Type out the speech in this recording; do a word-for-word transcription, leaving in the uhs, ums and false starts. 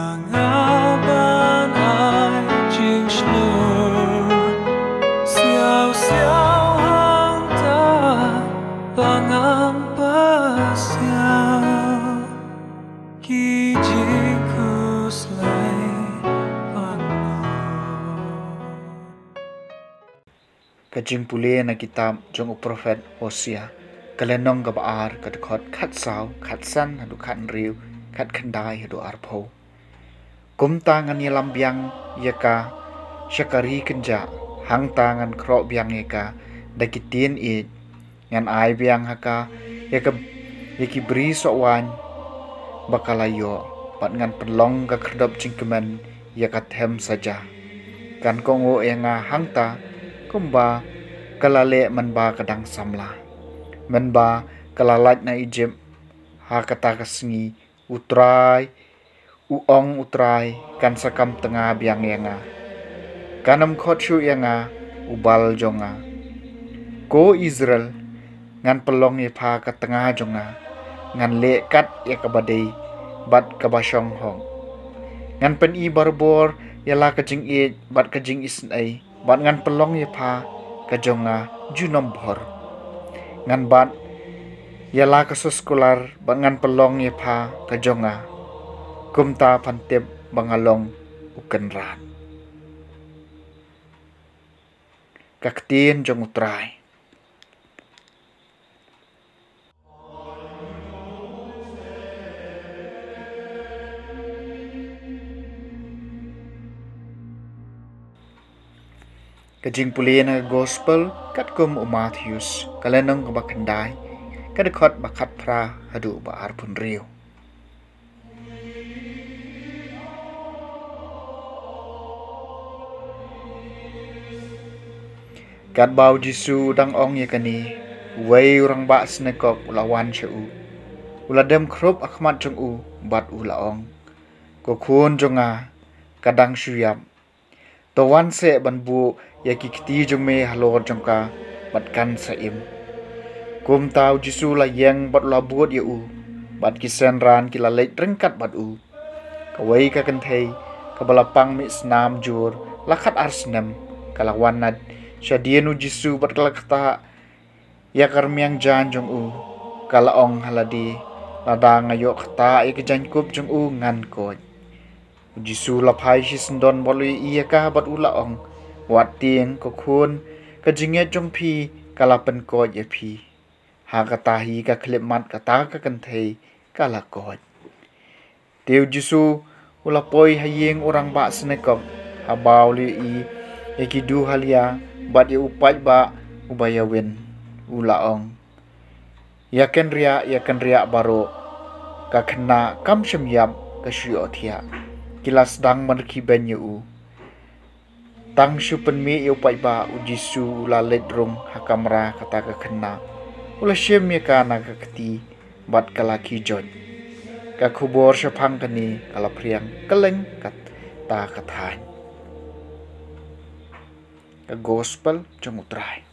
Nga ban ai jingshlur siaw siaw hangta ba ngam pasiaw ki jingkhuslai pangnud. Ka jingpule na kitab jong u prophet Hosea, ka lynnong kaba ar, ka dkhot khatsaw, khatsan haduh khathynriew, khatkhyndai haduh arphew. Kumta ngan ïalam biang ïa ka sha ka ri kynjah, hangta ngan khroh biang ïa ka da ki tien ïeit, ngan ai biang ha ka ïa ka, ïa ki bri soh waiñ ba ka la ïoh, bad ngan pynlong ka khyrdop jingkmen ïa ka them saja. Kan kohnguh ïa nga hangta kumba ka la leh mynba ka dang samla, mynba ka la lait na Ijipt ha kata ka sngi. U Trai, u ong U Trai, kan sa kam tnga biang ïa nga. Kan ym khot shuh ïa nga u Baal jong nga. Ko Israel, ngan pynlong ïa pha ka tnga jong nga. Ngan leh kat ïa kaba dei bad kaba shong hok. Ngan pyni barabor ïa la ka jingïeit bad ka jingisynei, bad ngan pynlong ïa pha ka jong nga junom bhor. Ngan bat ïa la ka soskular bad ngan pynlong ïa pha ka jong nga. Kumta phan tip ba nga long u Kynrad. Ka ktien jong U Trai. Ka jingpule na ka gospel katkum u Mathaios, ka lynnong kaba khyndai, ka dkhot ba khatphra haduh ba arphew hynriew. Katba u Jisu u dang ong ïa kane, uwei u rangbah synagog u la wan sha u. U la dem khrup ha khmat jong u bad u la ong, Ko khun jong nga, ka dang shu ïap. To wan seh ban buh ïa ki kti jong me halor jong ka bad kan sa im. Kumta u Jisu u la ïeng bad u la bud ïa u, bad ki synran ki la leit ryngkat bad u. Kawei ka kynthei kaba la pang mih snam jur la khatar snem, ka la wan na shadien u Jisu bad ka la ktah ïa ka rmiang jaiñ jong u. Ka la ong ha lade, Lada nga ïoh ktah ïa ka jaiñkup jong u ngan koit. U Jisu u la phai shisyndon bad u la ïohi ïa ka bad u la ong, Wat tieng ko khun, ka jingngeit jong phi ka la pynkoit ïa phi. Ha kata hi ka khyllipmat kata ka kynthei ka la koit. Te u Jisu u la poi ha ïing u rangbah synagog, haba u la ïohi ïa ki duhalia bad ïa u paidbah uba ïawin, u la ong, Ïa kynriah, ïa kynriah baroh. Ka khynnah kam shym ïap, ka shu ïohthiah. Ki la sdang ban rkhie beiñ ïa u. Tang shu pynmih ïa u paidbah, u Jisu u la leit rung ha kamra kata ka khynnah. U la shim ïa ka na ka kti bad ka la khie joit. Ka khubor shaphang kane ka la phriang kylleng kata ka thaiñ. Ka gospel jong U Trai.